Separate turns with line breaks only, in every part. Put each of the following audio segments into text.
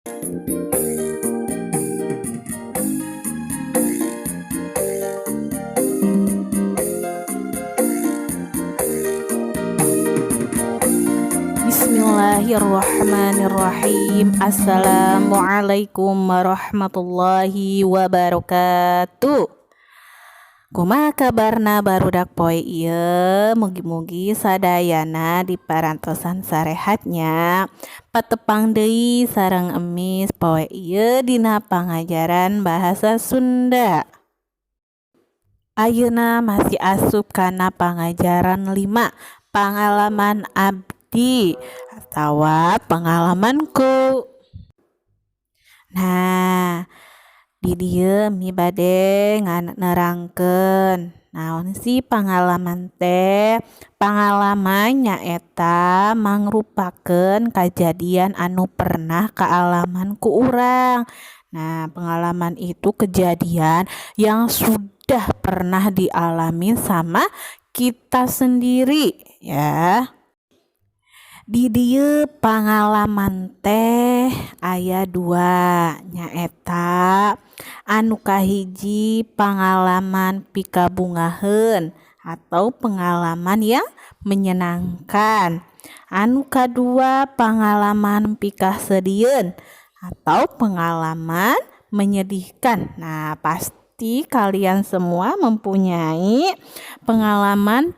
Bismillahirrahmanirrahim. Assalamualaikum warahmatullahi wabarakatuh. Kumaha kabarna barudak poe ieu? Mugi-mugi sadayana diparantosan sarehat nya. Patepang deui sareng Emis poe ieu dina pangajaran bahasa Sunda. Ayeuna masih asup kana pangajaran 5, pangalaman abdi atawa pengalamanku. Nah, di dieu mi bade nerangkeun naon sih pangalaman teh. Pangalaman nyaeta mangrupakeun kajadian anu pernah kaalaman ku urang. Nah, pengalaman itu kejadian yang sudah pernah dialami sama kita sendiri ya. Di dieu pangalaman teh aya dua, nyaeta anu kahiji pangalaman pikabungaheun atau pengalaman yang menyenangkan. Anu kadua pangalaman pikasediheun atau pengalaman menyedihkan. Nah, pasti kalian semua mempunyai pengalaman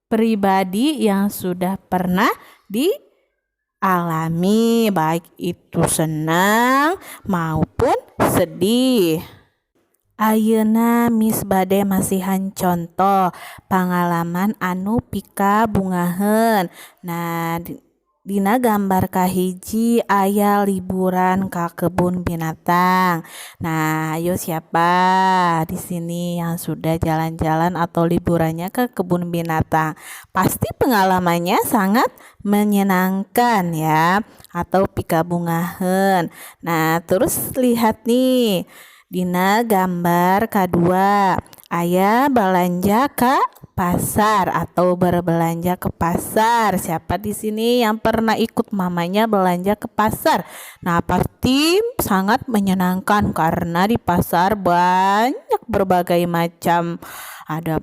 pribadi yang sudah pernah dialami, baik itu senang maupun sedih. Ayeuna Miss bade masihan contoh pangalaman anu pikabungaheun. Nah, dina gambar kahiji aya liburan ka kebun binatang. Nah, ayo siapa di sini yang sudah jalan-jalan atau liburannya ke kebun binatang? Pasti pengalamannya sangat menyenangkan ya, atau pikabungaheun. Nah, terus lihat nih, dina gambar kadua aya balanja ka pasar atau berbelanja ke pasar. Siapa di sini yang pernah ikut mamanya belanja ke pasar? Nah, pasti sangat menyenangkan karena di pasar banyak berbagai macam, ada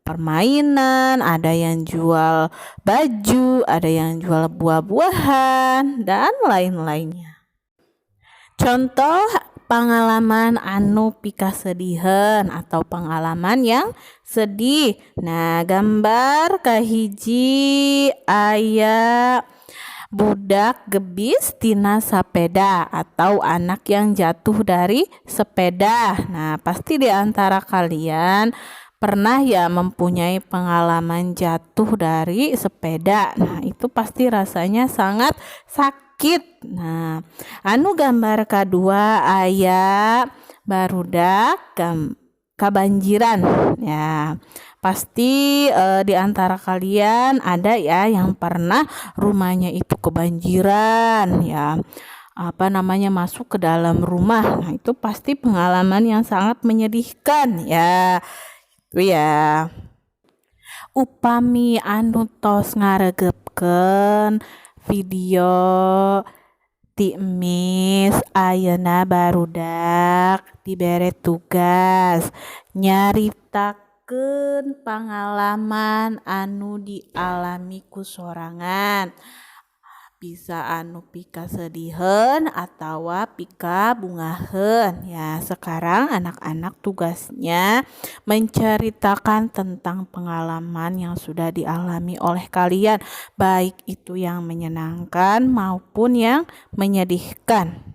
permainan, ada yang jual baju, ada yang jual buah-buahan, dan lain-lainnya. Contoh pengalaman anu pikasediheun atau pengalaman yang sedih. Nah, gambar kahiji aya budak gebis tina sapeda atau anak yang jatuh dari sepeda. Nah, pasti di antara kalian pernah ya mempunyai pengalaman jatuh dari sepeda. Nah, itu pasti rasanya sangat sakit. Nah, anu gambar kadua aya barudak kabanjiran ya. Pasti di antara kalian ada ya yang pernah rumahnya itu kebanjiran ya. Masuk ke dalam rumah. Nah, itu pasti pengalaman yang sangat menyedihkan ya. Itu ya. Upami anu tos ngaregepkeun video ti Emis ayeuna, barudak dibere tugas nyaritakeun pangalaman anu dialami ku sorangan, bisa anu pikasediheun atawa pikabungaheun ya. Sekarang anak-anak tugasnya menceritakan tentang pengalaman yang sudah dialami oleh kalian, baik itu yang menyenangkan maupun yang menyedihkan.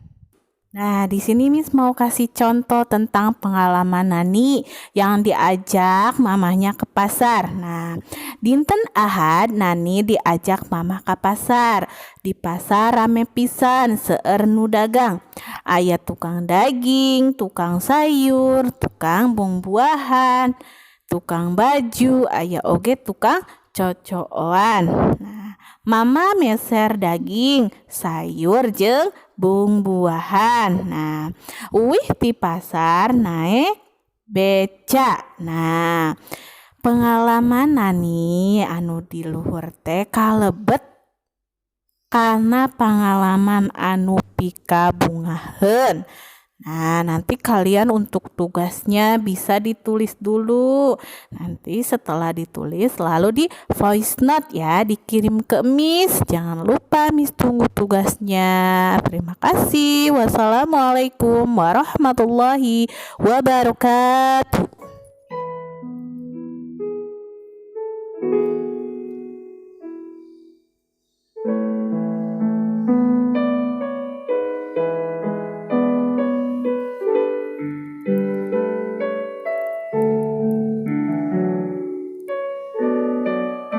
Nah, di sini Miss mau kasih contoh tentang pengalaman Nani yang diajak mamahnya ke pasar. Nah, dinten Ahad Nani diajak mamah ke pasar. Di pasar rame pisan, seueur nu dagang. Aya tukang daging, tukang sayur, tukang buah-buahan, tukang baju, aya oge tukang cocoan. Nah, mama meser daging, sayur jeung buah-buahan. Nah, uih ti pasar naek beca. Nah, pengalaman Nani anu di luhur teh kalebet Kana pangalaman anu pikabungaheun. Nah, nanti kalian untuk tugasnya bisa ditulis dulu. Nanti setelah ditulis lalu di voice note ya, dikirim ke Miss. Jangan lupa, Miss tunggu tugasnya. Terima kasih. Wassalamualaikum warahmatullahi wabarakatuh.